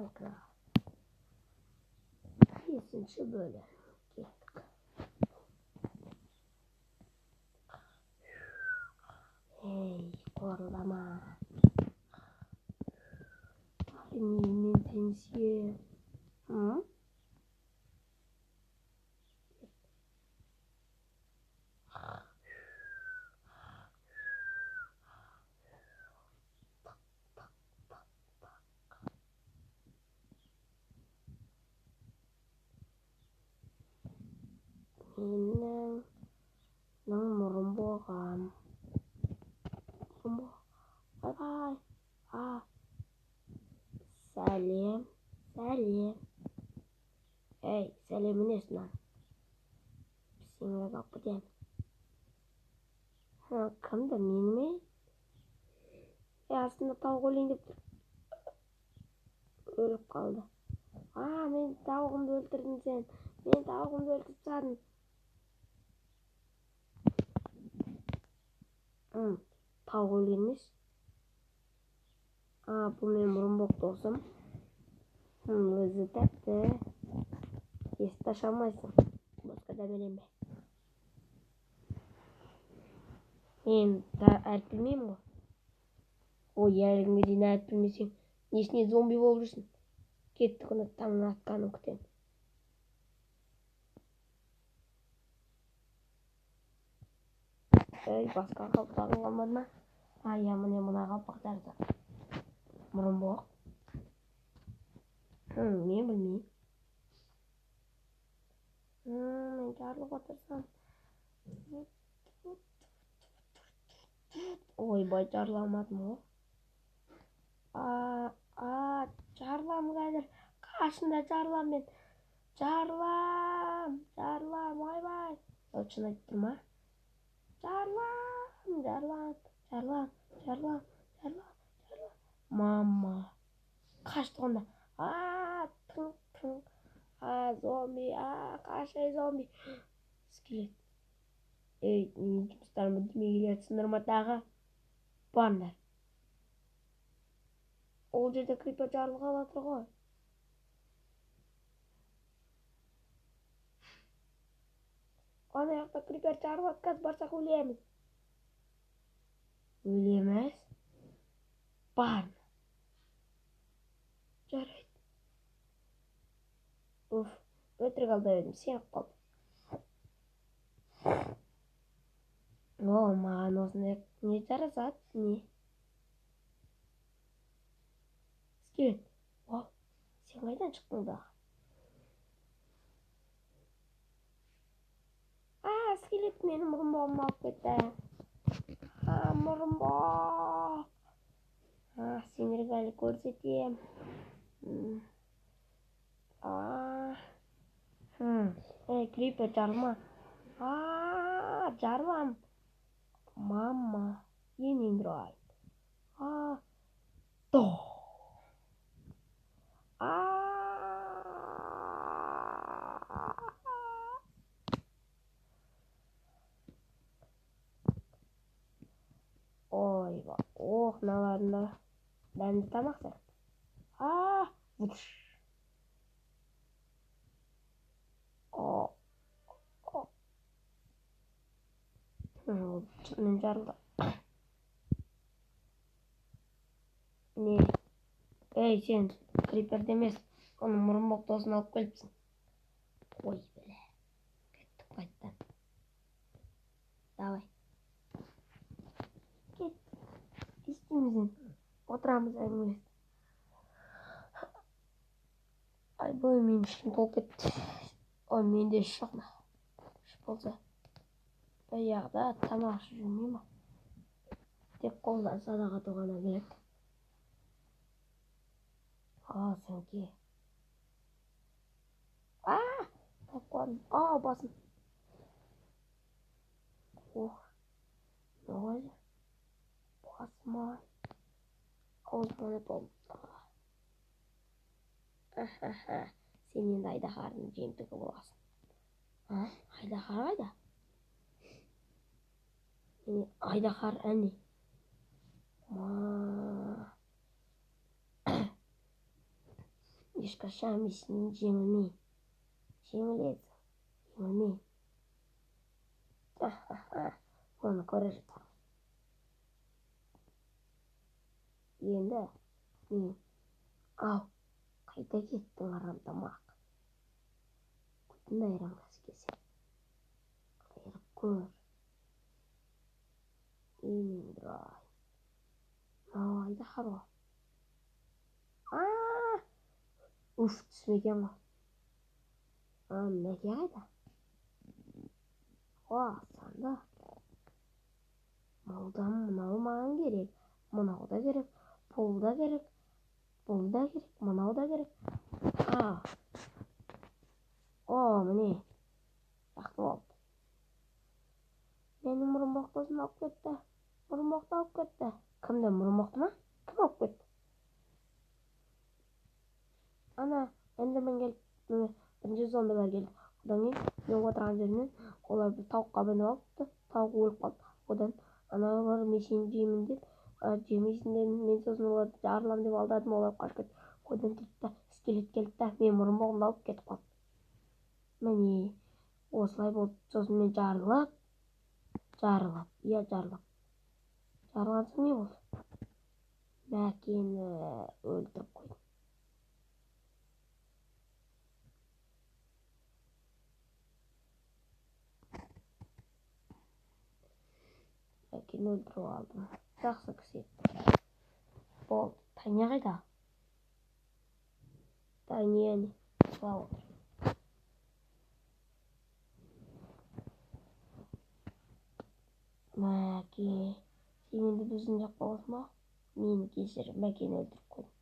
Майнкрафт. 5-ші бөлім. Кеттік. Ей, қорылдама. Мен сені сүйем. Менің мұрын болған. Ойбай. Сәлем, сәлем. Ей, сәлем емес мынаны. Сені алып кетемін. Кімді, мені ме? Астында тауық өлейін деп тұр. Өліп қалды. Мен тауығымды өлтірдің сен. Мен тауығымды өлтіріп тастадың. Тауық өлген емес. Бұл менің мұрынбоқ досым. Өзі тәтті. Есікті аша алмайсың. Басқа дәмеленбе. Мен әріп білмеймін ғой. Ой, әлі күнге дейін әріп білмесең, несіне зомби болып жүрсің? Кеттік, онда таңның атқанын күтемін. Ей, басқа қалпағың қалмады ма? Иә, міне мына қалпақ тәрізді. Мұрынбоқ. Мен білмеймін. Мен жарылып отырсам. Ойбай, жарыла алмадым ғой. Жарылам қазір. Қашында жарылам мен. Жарылам, жарылам, ойбай. Ол шын айтып тұр ма? Жарылам, жарылам, жарылам, жарылам, жарылам, жарылам. Мама. Қашты онда. Тың, тың. Зомби, қашай зомби. Скелет. Ей, менің жұмыстарымды демей келе жатсыңдар ма тағы? Барыңдар. Ол жерде крипер жарылғалы жатыр ғой. Ана жақта крипер жарылады, қазір барсақ өлеміз. Өлеміз? Барыңдар. Жарайды. Уф, өтірік алдап едім, сеніп қалдым. О, маған осындай не жарасады, не? Скелет. Вау, сен қайдан шықтың дағы? Скелет менің мұрынбоғымды алып кетті. Мұрынбоқ. Сендерге әлі көрсетем. Ей, крипер, жарылма. Жарылам. Мама, енеңді ұрайын. До. Ойбай, ох, мыналардың да дәмді тамақ сияқты. Вуш. Ол шынымен жарылды. Не? Ей, сен криперді емес, оның мұрынбоқ досын алып келіпсің. Ой, бля. Кеттік қайтадан. Давай. Кеттік. Не істейміз енді? Отырамыз әңгімелесіп. Айбай, менің ішім толып кетті. Ой, менде іш жоқ мына. Іш болса. Аяғда тамақ ішіп жүрмей ма? Тек қолдан садақа туғаны келеді. Сөңке. Тауып қойдым. Басым. Ох, мынау қайда? Басым ай. Аузыма не толды. Сен енді айдаһардың жемтігі боласың. Айдаһар қайда? Міне айдаһар әне. Ма. Ешқашан мен сенен жеңілмеймін. Жеңілесің. Жеңілмеймін. Оны көре жатармыз. Енді мен ау, қайда кеттің, арам тамақ? Көтіңді айырам қазір келсең. Айырып көр. Ей, мен ұрайын. Мынау айдаһар ғой. Уф, түсім екен ғой. Мәке қайда? О, санда. Молдам, мынау маған керек. Мынау да керек. Бұл да керек. Бұл да керек. Мынау да керек. О, міне. Жақсы болды. Менің мұрынбоқтысын алып кетті. Мұрынбоқты алып кетті. Кімді, мұрынбоқты ма? Кім алып кетті? Ана, эндермен келіп, бірінші зомбилар келді. Одан кейін мен отырған жерімнен олар бір тауыққа мініп алыпты. Тауық өліп қалды. Одан аналар мен сені жеймін деп, жемейсің дедім. Мен сосын оларды жарылам деп алдадым, олар қашып кетті. Одан келді да, скелет келді да, мен мұрынбоғымды алып кетіп қалды. Міне, осылай болды. Сосын мен жарылып, иә, жарылып. Жарылған соң не болды? Мәкені өлтіріп қойдым. Мәкені өлтіріп алдым. Жақсы кісі еді. Болды. Таня қайда? Таня не? Жылап отыр. Мәке, сен енді біздің жақ боласың ба? Мені кешір, Мәкені өлтіріп қойдым.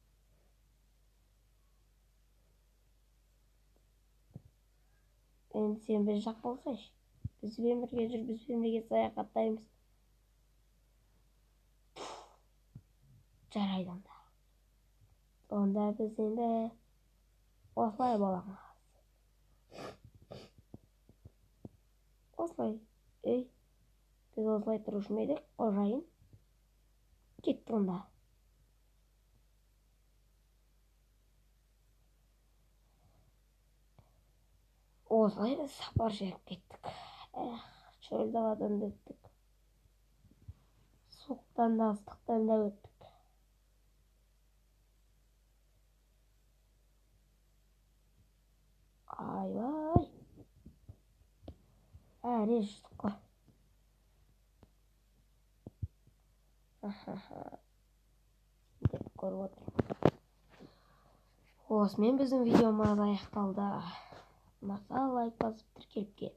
Енді сен біз жақ болсайшы. Бізбен бірге жүр, бізбен бірге саяхаттаймыз. Жарайды онда. Онда біз енді осылай боламыз. Осылай. Ей, біз осылай тұрушы ма едік, қожайын? Кетті онда. Осылай біз сапар шегіп кеттік. Эх, шөл даладан да өттік. Суықтан да, ыстықтан да өттік. Айбай. Әре жүрдік қой. Деп көріп отырмын. Осымен біздің видеомыз аяқталды. Ұнаса лайк басып тіркеліп кет.